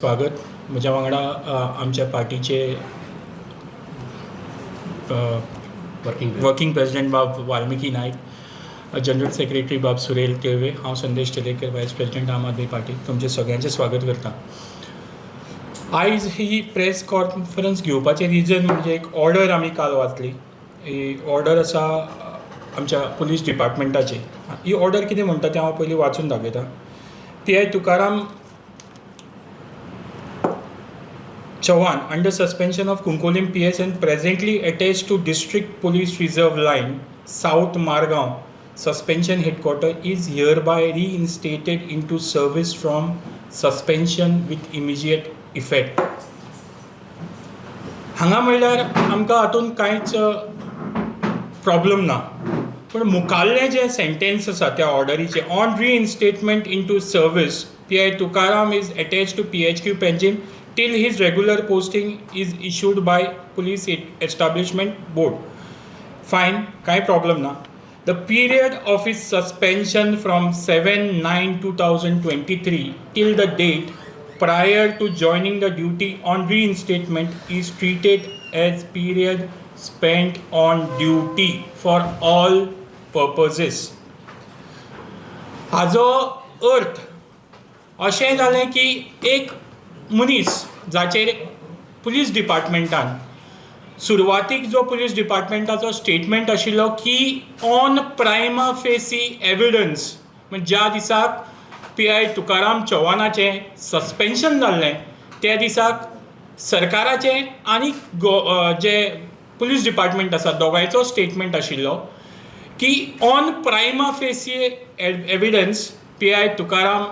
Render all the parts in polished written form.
स्वागत. म्हज्या वांगडा आमच्या पार्टीचे वर्किंग प्रेसिडेंट बाब वाल्मिकी नायक, जनरल सेक्रेटरी बाब सुरेल तिळवे, हांव संदेश चेलेकर, वायस प्रेसिडेंट, आम आदमी पार्टी, तुमचें सगळ्यांचें स्वागत करता. आयज ही प्रेस कॉन्फरन्स घेवपाचें रिजन म्हणजे एक ऑर्डर आमी काल वाचली. ही ऑर्डर आसा आमच्या पुलीस डिपार्टमेंटाची. ही ऑर्डर कितें म्हणटा तें हांव पयलीं वाचून दाखयतां. P I Tukaram Chavan under suspension of Cuncolim PS and presently attached to District Police Reserve Line, South Margao, Suspension Headquarter is hereby reinstated into service from suspension with immediate effect. हांगा म्हणल्यार आमकां हातूंत कांयच problem ना, पूण मुखाल्लें जें sentence आसा त्या ऑर्डरीचें, on reinstatement into service, P I Tukaram is attached to P H Q Panjim till his regular posting is issued by Police Establishment Board. Fine, कांय प्रॉब्लम ना. The period of his suspension from 7/9/2023 till the date prior to joining the duty on reinstatement is treated as period spent on duty for all purposes. हाजो अर्थ अशें जालें की एक मनीस जाचेर पुलीस डिपार्टमेंटान सुरवातीक जो पुलीस डिपार्टमेंटाचो स्टेटमेंट आशिल्लो की ऑन प्रायमा फेसी एविडन्स, म्हणजे ज्या दिसाक पी I Tukaram चव्हाणाचें सस्पेन्शन जाल्लें त्या दिसाक सरकाराचें आनी गो जे पुलीस डिपार्टमेंट आसा दोगांयचो स्टेटमेंट आशिल्लो की on prima facie evidence P I Tukaram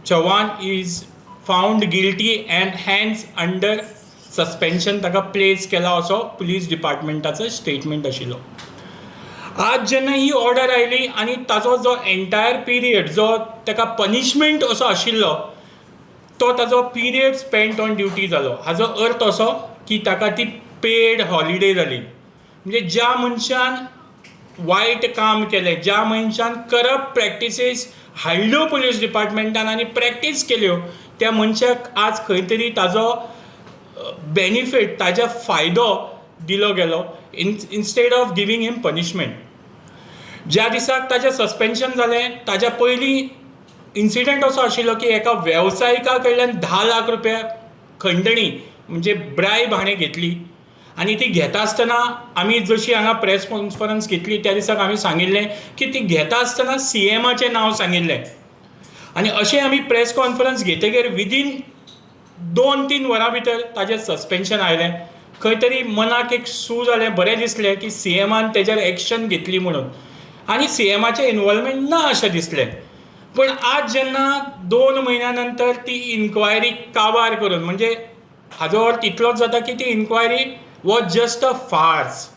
Chavan is found guilty and hence under suspension ताका प्लेस केला असो पुलीस डिपार्टमेंटाचो स्टेटमेंट आशिल्लो. आज जेन्ना ही ऑर्डर आयली आनी ताचो जो एंटायर पिरियड जो ताका पनिशमेंट असो आशिल्लो तो ताजो पिरियड स्पेंट ऑन ड्युटी जालो. हाजो अर्थ असो की ताका ती पेड हॉलिडे जाली. म्हणजे ज्या मनशान वायट काम केलें, ज्या मनशान करप्ट प्रॅक्टिसीस हाडल्यो पुलीस डिपार्टमेंटान आनी प्रॅक्टीस केल्यो, त्या मनशाक आज खंय तरी ताजो बेनिफीट, ताजो फायदो दिलो गेलो instead of giving him punishment. ज्या दिसाक ताजें सस्पेन्शन जालें ताज्या पयलीं इन्सिडंट असो आशिल्लो की एका वेवसायिका कडल्यान 10 लाख रुपया खंडणी म्हणजे ब्रायब हाणें घेतली आनी ती घेता आसतना आमी जशी हांगा प्रेस कॉन्फरन्स घेतली त्या दिसाक आमी सांगिल्लें की ती घेता आसतना सी एमाचें नांव सांगिल्लें आनी अशें आमी प्रेस कॉन्फरन्स घेतकीर विदीन 2-3 वरां भितर ताजें सस्पेन्शन आयलें. खंय तरी मनाक एक सूं जालें, बरें दिसलें की सी एमान तेजेर एक्शन घेतली म्हणून आनी सी एमाचें इनवॉल्वमेंट ना अशें दिसलें. पूण आज जेन्ना 2 म्हयन्या नंतर ती इन्क्वायरी काबार करून, म्हणजे हाजो अर्थ इतलोच जाता की ती inquiry was just a farce.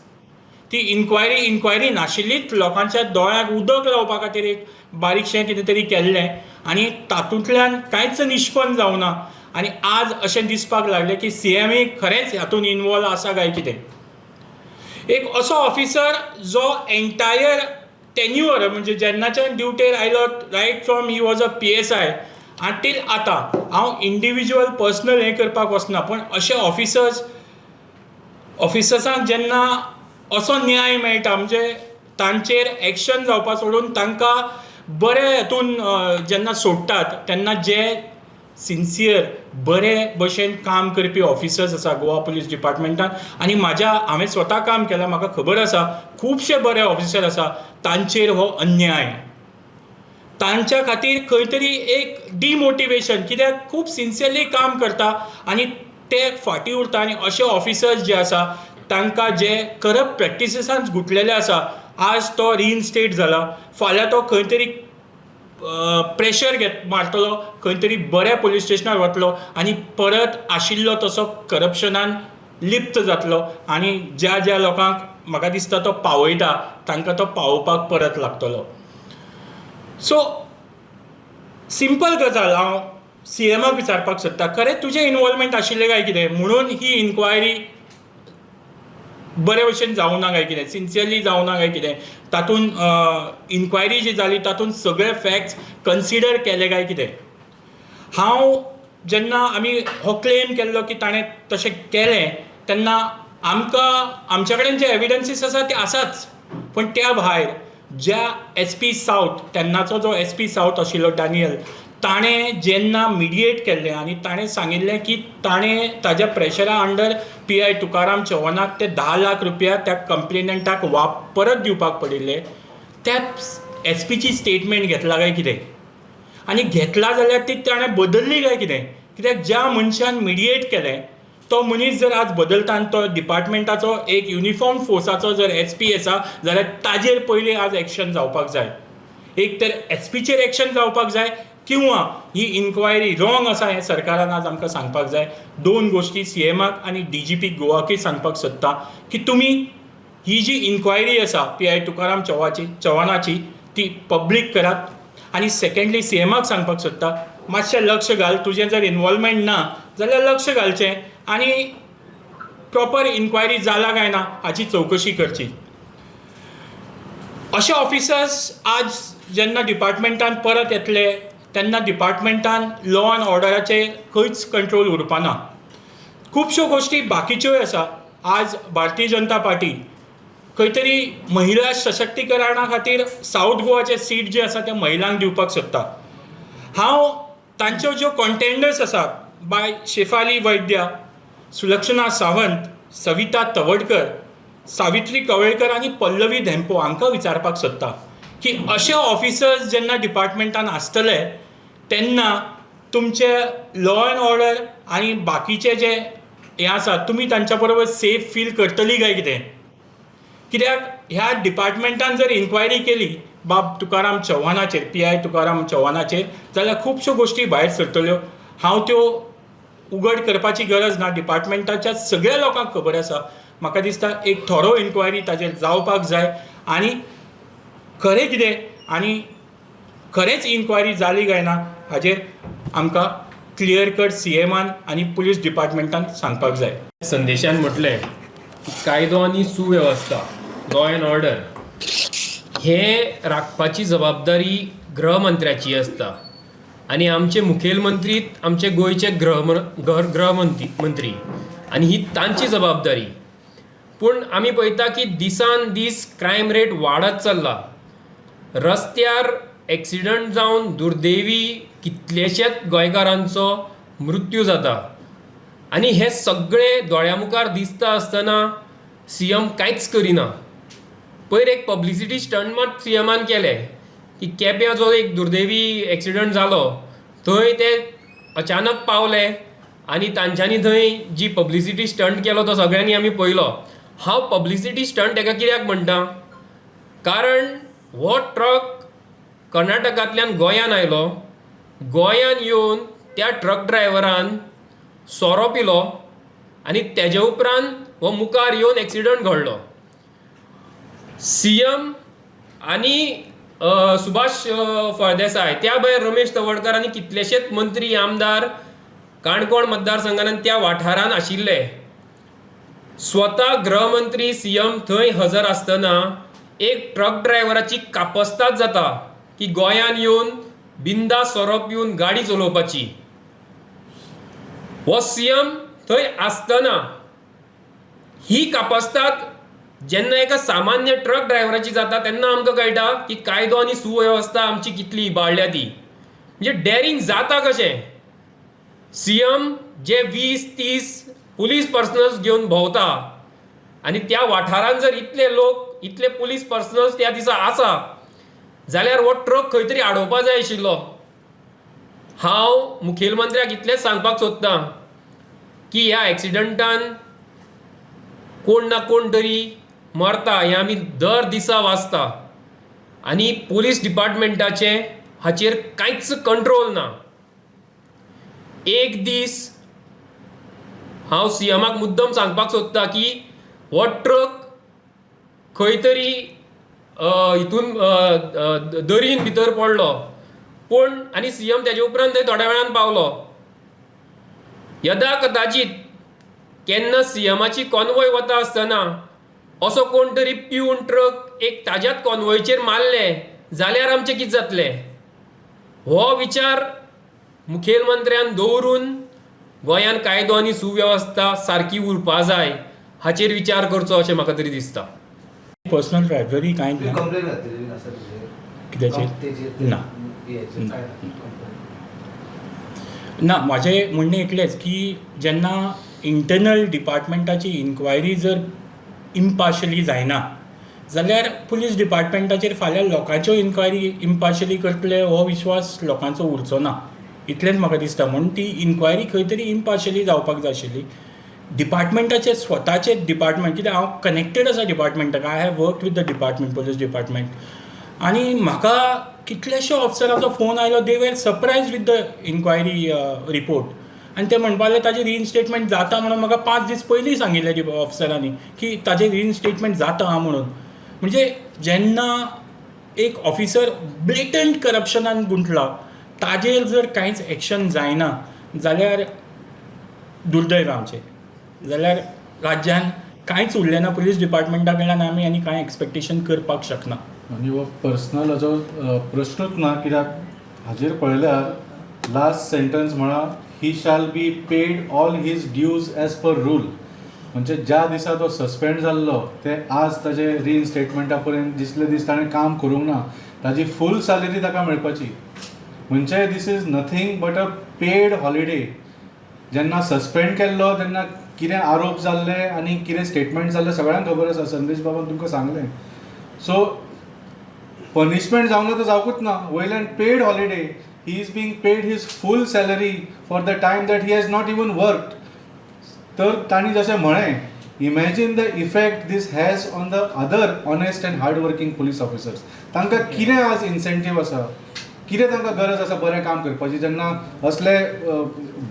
ती इन्क्वायरी इन्क्वायरी नाशिल्लीच. लोकांच्या दोळ्यांक उदक लावपा खातीर एक बारीकशें कितें तरी केल्लें आनी तातूंतल्यान कांयच निश्पन्न जावना. आनी आज अशें दिसपाक लागलें की सी एमूय खरेंच हातूंत इनवॉल्व आसा काय कितें. एक असो ऑफिसर जो एंटायर टेन्युअर, म्हणजे जेन्नाच्यान ड्युटेर आयलो, right from he was a P S I until आतां, हांव इंडिविज्युअल पर्सनल हें करपाक वचना, पूण अशे ऑफिसर्स ऑफिसर्सांक जेन्ना असो न्याय मेळटा, म्हणजे तांचेर एक्शन जावपा सोडून तांकां बरे हातून जेन्ना सोडटात, तेन्ना जे सिन्सियर बरे भशेन काम करपी ऑफिसर्स आसा गोवा पुलीस डिपार्टमेंटान, आनी म्हाज्या हांवें स्वता काम केलां, म्हाका खबर आसा, खुबशे बरे ऑफिसर आसा, तांचेर हो अन्याय. तांच्या खातीर खंय तरी एक डिमोटिवेशन, कित्याक खूब सिन्सियरली काम करता आनी ते फाटीं उरता. आनी अशे ऑफिसर्स जे आसा तांकां जे करप्ट प्रॅक्टिसिसांत गुंतलेले आसा, आज तो रिइन्स्टेट जाला, फाल्यां तो खंय तरी प्रेशर घेत मारतलो, खंय तरी बऱ्या पुलीस स्टेशनार वतलो आनी परत आशिल्लो तसो करप्शनान लिप्त जातलो आनी ज्या ज्या लोकांक म्हाका दिसता तो पावयता तांकां तो पावोवपाक परत लागतलो. सो सिंपल गजाल हांव सी एमाक विचारपाक सोदता, खरें तुजें इनवॉल्वमेंट आशिल्लें काय कितें म्हणून ही इन्क्वायरी बरे भशेन जावना काय कितें, सिन्सियरली जावना काय कितें, तातूंत इन्क्वायरी जी जाली तातूंत सगळे फॅक्ट्स कन्सिडर केले काय कितें? हांव जेन्ना आमी हो क्लेम केल्लो की ताणें तशें केलें तेन्ना आमकां आमचे कडेन जे एविडन्सीस आसा ते आसाच पूण त्या भायर ज्या एस पी सावथ तेन्नाचो जो एस पी सावथ आशिल्लो डॅनियल ताणें जेन्ना मिडिएट केल्लें आनी ताणें सांगिल्लें की ताणें ताज्या प्रेशरा अंडर पी I Tukaram चव्हाणाक ते 10 लाख रुपया त्या कंप्लेनंटाक परत दिवपाक पडिल्ले. त्या एस पीची स्टेटमेंट घेतला काय कितें आनी घेतला जाल्यार ती ताणें बदल्ली काय कितें, कित्याक ज्या मनशान मिडिएट केलें तो मनीस जर आज बदलता आनी तो डिपार्टमेंटाचो एक युनिफॉर्म फोर्साचो जर एस पी आसा जाल्यार ताजेर पयलीं आज एक्शन जावपाक जाय. एक तर एस पीचेर एक्शन जावपाक जाय किंवा ही इन्क्वायरी रॉंग आसा हें सरकारान आज आमकां सांगपाक जाय. दोन गोश्टी सी एमाक आनी डी जी पी गोवाकूय सांगपाक सोदता की तुमी ही जी इन्क्वायरी आसा पी I Tukaram चव्हाणाची ती पब्लीक करात. आनी सेकेंडली सी एमाक सांगपाक सोदता मातशें लक्ष घाल, तुजें जर इनवॉल्वमेंट ना जाल्यार लक्ष घालचें आनी प्रॉपर इन्क्वायरी जाला काय ना हाची चवकशी करची. अशे ऑफिसर्स आज जेन्ना डिपार्टमेंटान परत येतले तेन्ना डिपार्टमेंटान लॉ एंड ऑर्डराचे खंयच कंट्रोल उरपाना. खुबश्यो गोश्टी बाकीच्योय आसा. आज भारतीय जनता पार्टी खंय तरी महिला सशक्तीकरणा खातीर सावथ गोवाचे सीट जे आसा ते महिलांक दिवपाक सोदता. हांव तांच्यो ज्यो कॉन्टेंडर्स आसात बाय शेफाली वैद्या, सुलक्षणा सावंत, सविता तवडकर, सावित्री कवळेकर आनी पल्लवी धेंपो हांकां विचारपाक सोदता की अशे ऑफिसर्स जेन्ना डिपार्टमेंटान आसतले तेन्ना तुमचे लॉ एंड ऑर्डर आनी बाकीचे जे हें आसा तुमी तांच्या बरोबर सेफ फील करतली काय कितें. कित्याक ह्या डिपार्टमेंटान जर इन्क्वायरी केली बाब तुकाराम चव्हाणाचेर, पी I Tukaram चव्हाणाचेर, जाल्यार खुबश्यो गोश्टी भायर सरतल्यो. हांव त्यो उगड करपाची गरज ना, डिपार्टमेंटाच्या सगळ्या लोकांक खबर आसा. म्हाका दिसता एक थोरो इन्क्वायरी ताजेर जावपाक जाय आनी खरें कितें आनी खरेंच इन्क्वायरी जाली काय ना हाजेर आमकां क्लियर कट सी एमान आनी पुलीस डिपार्टमेंटान सांगपाक जाय. संदेशान म्हटलें की कायदो आनी सुवेवस्था, लॉ एंड ऑर्डर हे राखपाची जबाबदारी गृहमंत्र्याची आसता आनी आमचे मुखेलमंत्री आमचे गोंयचे गृहमंत्री आनी ही तांची जबाबदारी. पूण आमी पळयता की दिसान दीस क्रायम रेट वाडत चल्ला. रस्त्यार एक्सिडंट जावन दुर्दैवी कितलेशेच गोंयकारांचो मृत्यू जाता आनी हे सगळे दोळ्या मुखार दिसता आसतना सी एम कांयच करिना. पयर एक पब्लिसिटी स्टंट मात सी एमान केलें की केप्यां जो एक दुर्दैवी एक्सिडंट जालो थंय ते अचानक पावले आनी तांच्यांनी थंय जी पब्लिसिटी स्टंट केलो तो सगळ्यांनी आमी पळयलो. हांव पब्लिसिटी स्टंट हेका कित्याक म्हणटा, कारण हो ट्रक कर्नाटकांतल्यान गोंयान आयलो, गोंयान येवन त्या ट्रक ड्रायव्हरान सोरो पिलो आनी तेजे उपरांत हो मुखार येवन एक्सिडंट घडलो. सी एम आनी सुभाष फळदेसाय, त्या भायर रमेश तवडकर आनी कितलेशेच मंत्री आमदार काणकोण मतदारसंघान त्या वाठारांत आशिल्ले. स्वता गृहमंत्री सी एम थंय हजर आसतना एक ट्रक ड्रायव्हराची कापस्ताद जाता की गोंयान येवन बिंदास सोरो पिवन गाडी चलोवपाची. हो सी एम थंय आसतना ही कापस्ताद जेन्ना एका सामान्य ट्रक ड्रायव्हराची जाता तेन्ना आमकां कळटा की कायदो आनी सुवेवस्था आमची कितली इबाडल्या ती. म्हणजे डॅरिंग जाता कशें, सी एम जे 20-30 पुलीस पर्सनल्स घेवन भोंवता आनी त्या वाठारांत जर इतले लोक, इतले पुलीस पर्सनल्स त्या दिसा आसा जाल्यार हो ट्रक खंय तरी आडोवपा जाय आशिल्लो. हांव मुखेलमंत्र्याक इतलेंच सांगपाक सोदतां की ह्या एक्सिडंटान कोण ना कोण तरी मरता हें आमी दर दिसा वाचता आनी पुलीस डिपार्टमेंटाचें हाचेर कांयच कंट्रोल ना. एक दीस हांव सी एमाक मुद्दम सांगपाक सोदतां की हो ट्रक खंय तरी हितून दरीन भितर पडलो पूण आनी सी एम तेजे उपरांत थंय थोड्या वेळान पावलो. यदा कदाचीत केन्ना सी एमाची कॉनवॉय वता आसतना असो कोण तरी पिवन ट्रक एक ताज्याच कॉनवॉयचेर मारले जाल्यार आमचें कितें जातलें, हो विचार मुखेलमंत्र्यान दवरून गोंयान कायदो आनी सुवेवस्था सारकी उरपा जाय हाचेर विचार करचो अशें म्हाका तरी दिसता. पर्सनल रायवलरी कांयच तुमी ना. कंप्लेन घातलेली आसा तेजेर? कित्याचेर? तेजेर. ना. हेचेर ना. काय complain? ना, म्हाजें म्हणणें इतलेंच की जेन्ना इंटरनल डिपार्टमेंटाची इन्क्वायरी जर इम्पार्शली जायना जाल्यार पुलीस डिपार्टमेंटाचेर फाल्यां लोकांच्यो इन्क्वायरी इम्पार्शली करतले हो विश्वास लोकांचो उरचो ना, इतलेंच म्हाका दिसता. म्हूण ती इन्क्वायरी खंय तरी इम्पार्शली जावपाक जाय आशिल्ली. डिपार्टमेंटाचे स्वताचे डिपार्टमेंट, कित्याक हांव कनेक्टेड आसा डिपार्टमेंटाक. I have work with the department, police department. आनी म्हाका कितलेशे ऑफिसरांचो फोन आयलो, they were surprise with the inquiry report. आनी ते म्हणपाक लागले ताजें रिइन्स्टेटमेंट जाता म्हणून. म्हाका 5 दीस पयलीं सांगिल्लें ऑफिसरांनी की ताजें रिइन्स्टेटमेंट जाता आहा म्हणून. म्हणजे जेन्ना एक ऑफिसर ब्लेटंट करप्शनान गुंतला, ताजेर जर कांयच एक्शन जायना जाल्यार दुर्दैव आमचें. जाल्यार राज्यान कांयच उरलें ना. पुलीस डिपार्टमेंटा कडल्यान आमी आनी कांय एक्सपेक्टेशन करपाक शकना. आनी हो पर्सनल हाजो प्रश्नूच ना, कित्याक हाजेर पळयल्यार लास्ट सेंटन्स म्हळां, "He shall be paid all his dues as per rule." म्हणजे ज्या दिसा तो सस्पेंड जाल्लो ते आज ताजे रिइन्स्टेटमेंटा पर्यंत जितले दीस ताणें काम करूंक ना, ताजी फूल सॅलरी ताका मेळपाची. म्हणजे this is nothing but a paid holiday. जेन्ना सस्पेंड केल्लो तेन्ना कितें आरोप जाल्ले आनी कितें स्टेटमेंट जाल्लें सगळ्यांक खबर आसा. संदेश बाबान तुमकां सांगलें. सो पनिशमेंट जावंक ना तर जावकूच ना, वयल्यान paid holiday. He is being paid his full salary for the time that he has not even worked. तर तांणी जशें म्हळें, imagine the effect this has on the other honest and hard working police officers. तांकां कितें आज incentive आसा, कितें तांकां गरज आसा बरें काम करपाची, जेन्ना असले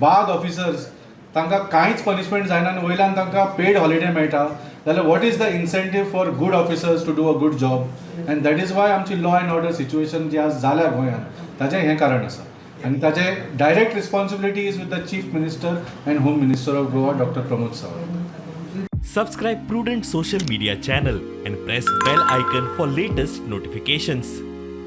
बाद ऑफिसर्स तांकां कांयच पनिशमेंट जायना आनी वयल्यान तांकां पेड हॉलिडे मेळटा जाल्यार what is the incentive for good officers to do a good job? And that is why आमची लॉ अँड ऑर्डर सिच्युएशन जी आज जाल्या गोंयांत, ताजें हें कारण आसा. आनी ताजें direct responsibility is with the Chief Minister and Home Minister of Goa, Doctor Pramod Sawant. Subscribe Prudent Social Media channel and press bell icon for latest notifications.